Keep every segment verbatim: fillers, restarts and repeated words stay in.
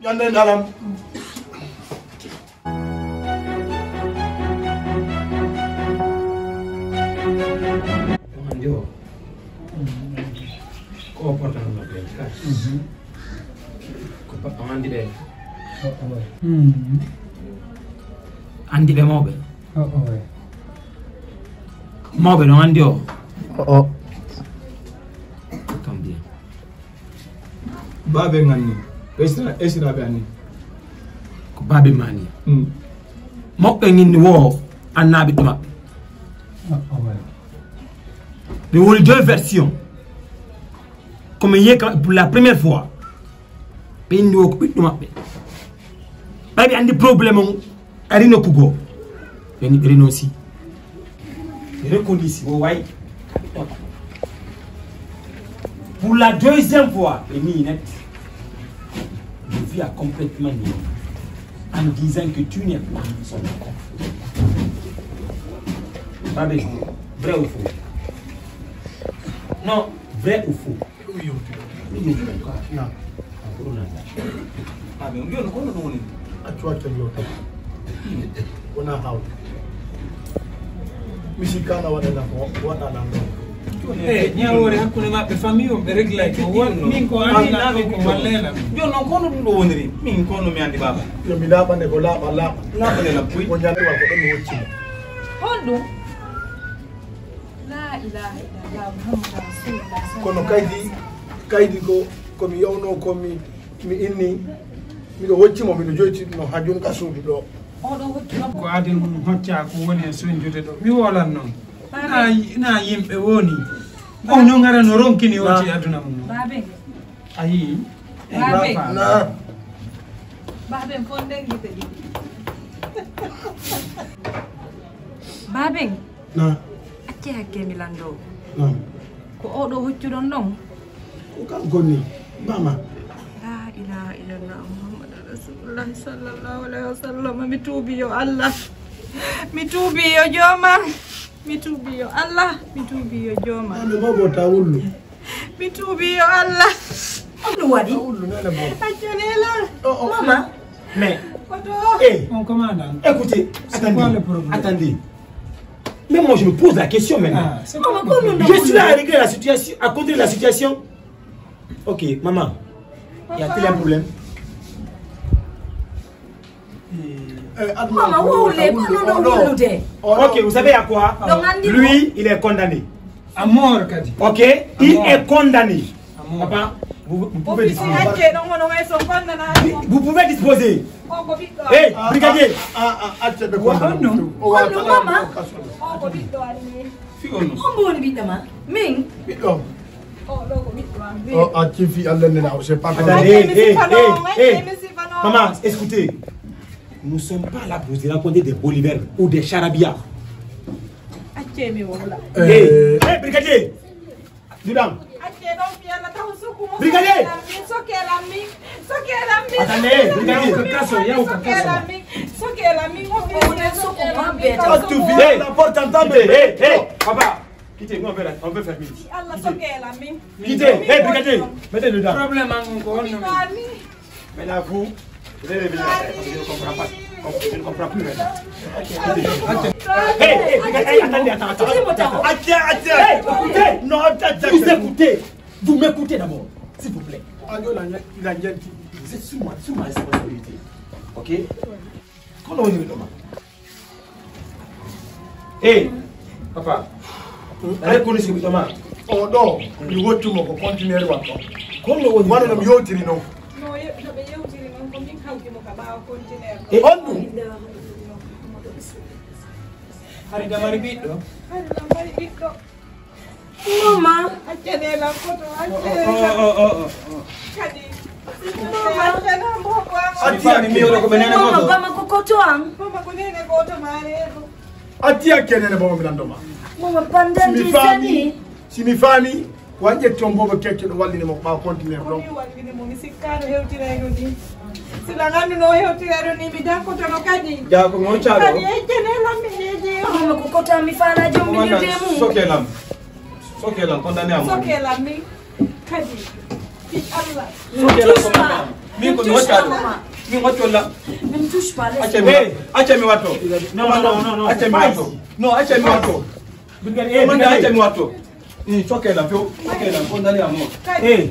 Yande ngalam. Yo. Ko portable maɓɓe. Mhm. Ko pa-, on andi ɓe. Oh, oh. Hmm. Andi ɓe mawɓe. Oh, oh. Mawɓe ɗon andi o. Oh, oh. Tant bien. Baabe nganni. Esira, esira be ani. Ko baabe mani. Hmm. Mawɓe nginni wo annabi to maɓɓe. Oh, oh, ouais. Ɓe woni deux versions. Comme hier, pour la première fois, ɓe indi o ko ɓiɗɗo maɓɓe. Ɓay ɓe andi problème on, ari nokku goo. Ɓe ni ɓe renoncé. Ɓe reconnaissé o way. Pour la deuxième fois, ɓe ni net. Le vieux a complètement nié en disant que tu n'es pas son enfant. Baabe, vrai ou faux? Non, vrai ou faux? Ɗum yewtude. Ɗum yewtude quoi. Na. Ko ɗum nanta. Ah, mais on mbiyano ko no ɗum woni? Accu, accu, yewtude. Wona hawde. Mi sikkaano waɗana ko waɗaɗan ɗo. Eh, ñaawoore hakkunde maɓɓe, famille o, ɓe reglay ko won, min ko an, an ko wallela. Jooni noon, ko no ɗum ɗo woniri? Min ko no mi anndi, baaba. Yo mi laaɓane ko laaɓa, laaɓa. Laaɓane lam, puy. Ko ñande wa ko ɗon mi hoccimo. Honɗum? La ilaha illallah, Muhammadu Rasulullah, kono sallallahu kaydi, alaihi wasallam. Kaydi ko, ko mi yawno, ko mi, mi inni, miɗo hocci mo, miɗo joyti ɗum ha jooni ka suudu ɗo. Oɗo hocci mo. Ko adil mum hocca ko woni e soñjude ɗo. Mi wolan noon. Baabe. Na, na yimɓe woni. Baabe. O no ngara no ronkini o ti aduna mum. Baabe. A yii? Baabe. Baabe. Na. Baabe, fon nden gite ɗi. Baabe. Na. Acce hakke mi lando. Na. Ko oɗo hoccuɗon ɗon? Ko kanko ni, mama. La ilaha illallah Muhammadur Rasulullah sallallahu alaihi wasallam. Mi tuubi yo Allah. Mi tuubi yo joomam. Mi tuubi yo Allah. Mi tuubi yo joomam. Mami, bobo ta wullu. Mi tuubi yo Allah. Ɗum waɗi? Acce Leela. Oh, oh. Mama. Mais, eh, mon commandant, écoutez, c'est quoi le problème? Attendez. Même moi, je me pose la question maintenant. Ah, c'est quoi le problème? Je suis là à régler la situation, à contrôler la situation. Ok, maman, y a-t-il un problème? Eh, aduna ko wowle, ko non, non, wowlude. Ok, vous savez à quoi? Lui, il est condamné. À mort, kadi. Ok, il est condamné. À mort. Papa, vous, vous pouvez disposer. Vous, vous pouvez disposer. Hey, brigadier. Ah, ah, acce ɓe ko non. O wata mama. Fi on. On woni ɓiɗɗo ma? Min? Ɓiɗɗo. Oh, acci fi Allah nena, c'est pas grave. Attendez, hey, hey, hey, hey. Maman, écoutez. Nous sommes pas là pour se rencontrer des Bolivar ou des Charabia. Acce mi wowla. Hey, hey, brigadier. Didam. Acce ɗon fiyana taw suku mo. Brigadier. Sokelam min. Sokelam min. Attendez, brigadier. Yaw ka kaso, yaw ka kaso. Sokelam min. Sokelam min. Hey, la porte, attendez. Hey, hey, papa. Quittez, nous on veut, on veut faire minute. Allah, sokelam min. Quittez, hey, brigadier, mettez-le dedans. Problème an ko honno? Maintenant, vous, vous allez venir après, parce que je ne comprends pas. Je ne comprends plus maintenant. Hey, hey, brigadier, hey, attendez, attends, attends, attends. Attends, attends. Hey, écoutez. Non, attends, attends. Vous écoutez. Vous m'écoutez d'abord, s'il vous plaît. Vous êtes sous ma, sous ma responsabilité. Ok? Kono woni mi ɗoma. Eh, papa. A reconnu si mi ɗoma. O ɗo, mi woccumo ko conteneur watto. Kono woni wano no mi yewtiri non. No ye-, no ɓe yewtiri non, ko min hawti mo ka ɓaawo conteneur. E on ɗum? Hari da mari ɓiɗɗo? Hari da mari ɓiɗɗo. Mama. Acce Leela foto, acce Leela. Oh, oh, oh, oh, oh. Kadi. Mama. Acce Leela, mbo ko am. Acce Leela, mi wona ko ɓe nene. Mama, goto. Mama ko koto am. Mama ko nene goto ma reeɗo. Acce Leela, nene bomo mi lando ma. Mama, pendant des années. Si mi faami, si mi faami, wa ƴetton bobo kecco ɗo wallini mo ɓaawo conteneur ɗo. Ko mi wallini mo, mi sikkaano hewtirayno ni. Sila ngannduno o hewtirayno ni, mi dankotono kadi. Ja, ko mi hocca ɗo. Kadi e jene lammi neeji o. Mama ko kota mi faala jom mi nirde mum. Soke lam. Soke lam, condamné à mort. Soke lam min kadi. Allah. Min ko mi wacca ɗo. Min wacco la. Ne me touche pas, laisse. Acca mi, acca mi watto. Non, non, non, non. Acca mi watto. Non, acca mi watto. Brigade, eh, Commandant, brigade. Acca mi watto. Eh, cokke la, fio. Cokke la, on allait à mort. Eh.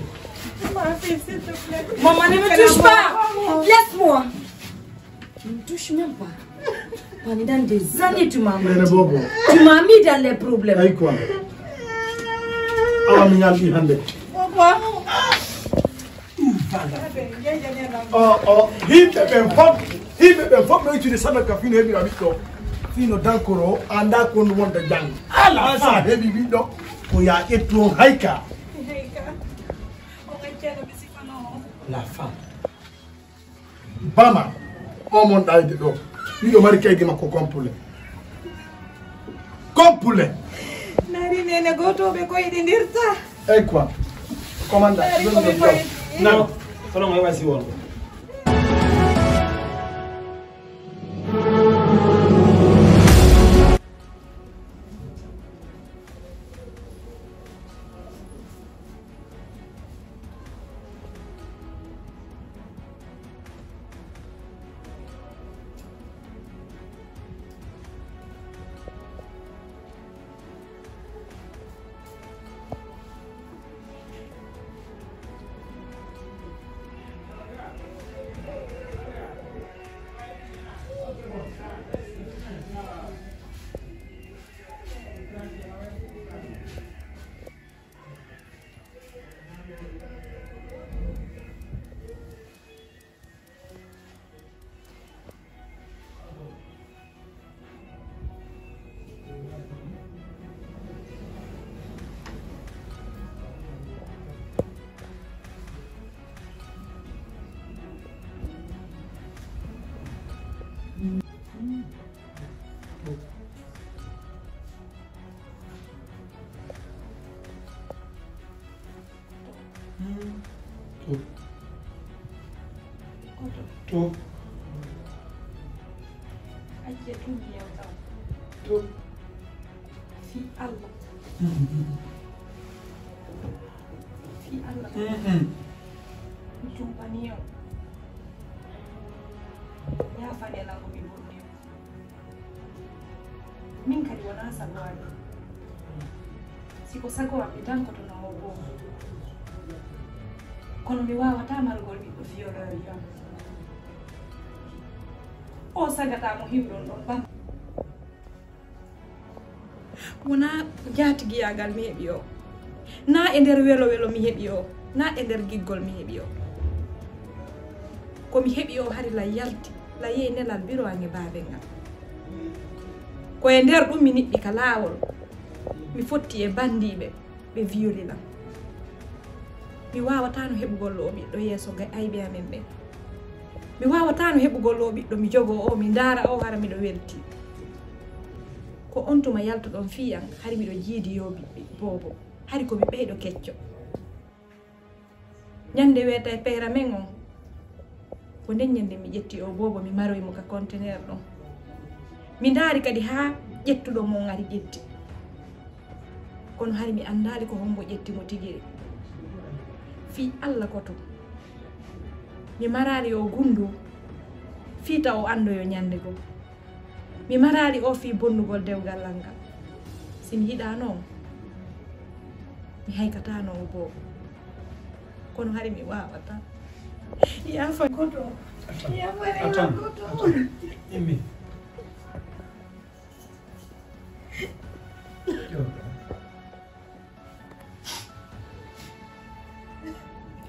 Ma fille, s'il te plaît. Maman, ne me touche pas. Laisse-moi. Tu ne touches même pas. Pendant des années, tu m'as menti. Nene Bobo. Tu m'as mis dans les problèmes. Ay quoi. Awa mi ñalɗi hannde. Bobo. O, o, yimɓe ɓen fof, yimɓe ɓen fof no ittude sadaka fino heɓira ɓiɗɗo. Fino dankoro, anda kon wonde jang. Ala sa heɓi ɓiɗɗo, ko ya ƴettu on hayka. La femme. Bama, o mon ɗayde ɗo. Miɗo mari kaydi makko complet. Complet. Nari nene goto ɓe koyɗindirta. Ey quoi. Commandant, nari ko ɓe koyɗi. Non, solo mo heɓa si won. To. To. Acce ɗum yewta. To. Fi Allah. Fi Allah. Mi jumpani on. Yaafane lan ko mi bonni on. Min kadi wonaa sago am. Si ko sago am, mi dankotono mo goo. Kono mi waawataa marugol ɓiɗɗo violeur jam. O sagata mo hiwɗon ɗon ɓam. Wonaa jaatigiyaagal mi heɓi o. Naa e nder welo welo mi heɓi o. Naa e nder giggol mi heɓi o. Ko mi heɓi o hari la yalti, la yehi nelal biro an e baaben an. Ko e nder ɗum mi niɓɓi ka laawol. Mi fotti e banndiiɓe, ɓe violi lan. Mi waawataano heɓugol o ɓiɗɗo yeeso ga ayɓe amen ɓen. Mi waawataano heɓugol o ɓiɗɗo mi jogoo o, mi ndaara o hara miɗo welti. Ko on tuma yaltuɗon fii an, hari miɗo jiidi yo ɓiɓɓe boobo. Hari ko mi ɓeyɗo kecco. Ñande weeta e peyra men on, ko nden ñande mi ƴetti o boobo, mi maroyi mo ka conteneur ɗon. Mi ndaari kadi haa ƴettuɗo mo on ari ƴetti. Kono hari mi anndaali ko hombo ƴetti mo tigiri. Fii Alla koto. Mi maraali o gundu fii taw o anndoyo ñande goo. Mi maraali o fii bonnugol dewgal an ngal. Si mi yiɗaano, mi haykataano o boo. Kono hari mi waawataa. Yaafane koto. Attends, attends, attends. Immi. Yo.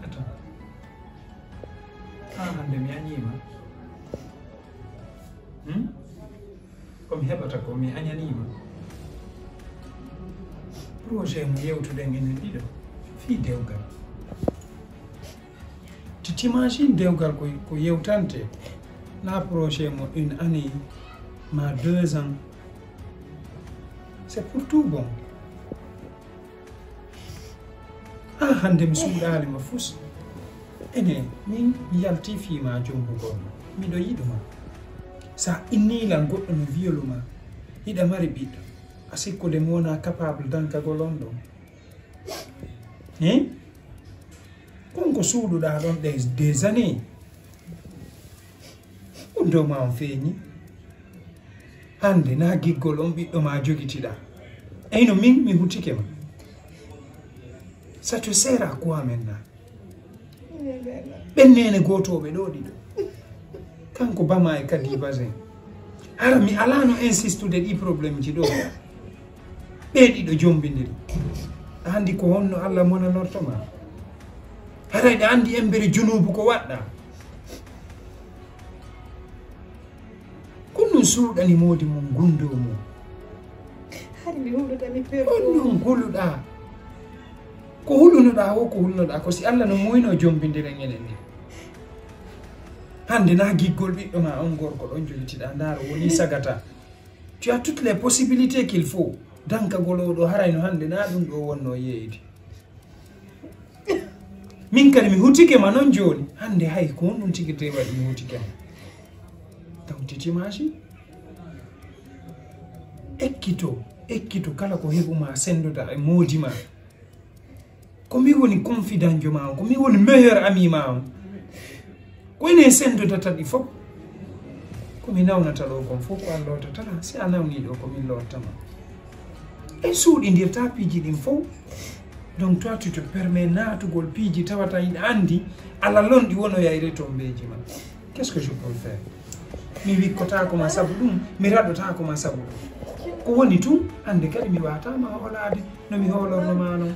Attends. Haa hannde mi añiima. Hmm? Ko mi heɓata ko mi añaniima. Projet mo yewtuɗen enen ɗiɗo fii dewgal. Tu t'imagines dewgal ko, ko yewtante. La projet mo une année, ma deux ans. C'est pour tout bon. Haa hannde mi suuɗaali ma fus. Ene, min mi yaltii fii ma jombugol ma. Miɗo yiɗu ma. Sa innii lan goɗɗo no violu ma. Hiɗa mari ɓiɗɗo. A sikkude mi wonaa capable dankagol on ɗon. Hein? Ko on Ko suuɗuɗaa ɗon ɗe des années. Ɗum dow ma on feeñi. Hannde na giggol on ɓiɗɗo ma jogitiɗaa. Eyno min mi hutike ma. Ça te sert à quoi maintenant? Ɓen neene gootooɓe ɗo ɗiɗo. Kanko bama e kadi basin. Hara mi alano insistude ɗi problème ji ɗo. Ɓe ɗiɗo jombindiri. A andi ko honno Allah monanorto ma? Haray ɗa andi embere junuubu ko waɗɗa? Ko ɗum suuɗani moodi mum gundo mum. Hari mi huluɗa mi perdo. On ɗum huluɗa. Ko hulunoɗa o, ko hulunoɗa ko si Allah no muyno jombidiren enen ni. Hande na giggol ɓiɗɗo ma on gorko ɗon jogitiɗa, ndaaro woni sagata. Tu as toutes les possibilités qu'il faut. Dankagol o ɗo haray no hande na ɗum ɗo wonno yeeyde. Min kadi mi hutike ma non jooni. Hande hay ko honɗum tigi te waɗi mi hutike ma? Taw titi maasi. Ekkito, ekkito kala ko heɓu ma sendoda e moodi ma. Ko mi woni confident jo ma on, ko mi woni meilleur ami ma on. Ko enen sendodata ɗi fof. Ko mi nawnata ɗo kon fof ko an lootatata. Si a nawni ɗo ko min loottama. En suuɗindirta piiji ɗin fof. Donc toi tu te permets naatugol piiji tawata hiɗa andi ala lonɗi wonoyayre tombeeji ma. Qu'est-ce que je peux faire? Mi wikkotaako ma sabu ɗum, mi raɗotaako ma sabu ɗum. Ko woni tun, hande kadi mi waata ma hoolaade no mi hoolorno ma non.